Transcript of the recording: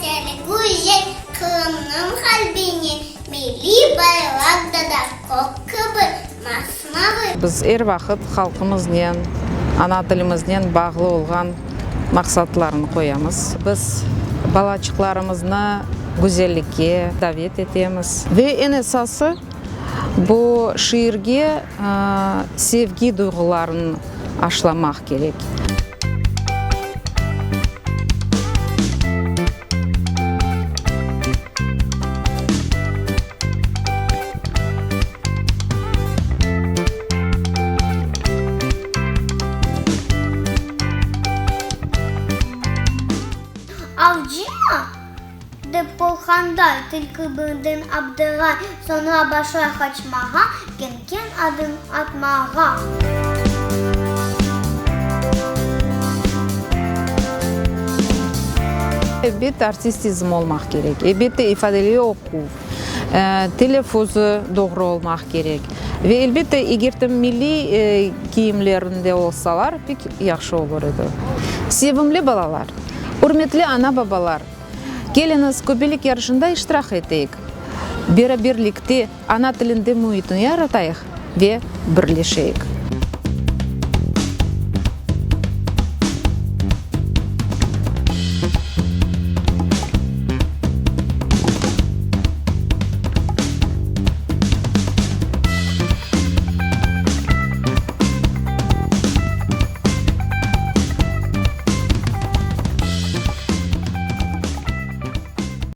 Seni güzel Qırımnıñ qalbine milliy bayraq da kök kibi masmavı. Biz er vaqıt halqımıznen, ana tilimiznen bağlı olğan maqsatlarnı qoyamız. Biz balaçıqlarımıznı güzellikke davet etemiz. Ve eñ esası, bu şiirge sevgi duyğularını aşlamaq kerek. Avcımı? Dep qorqqanday, tilki birden abdıray, soñra başlay qaçmağa, ken-ken adım atmağa. Elbette, artistizm olmaq kerek, elbette, ifadeli oquv, telâffuzı doğru olmaq kerek ve, elbette, eger de milliy kiyimlerinde olsalar, pek yahşı olur edi. Sevimli balalar, ürmetli ana-babalar, keliñiz, Köbelek yarışında iştirak eteyik, beraberlikte ana tilinde müitni yaratayıq ve birleşeyik.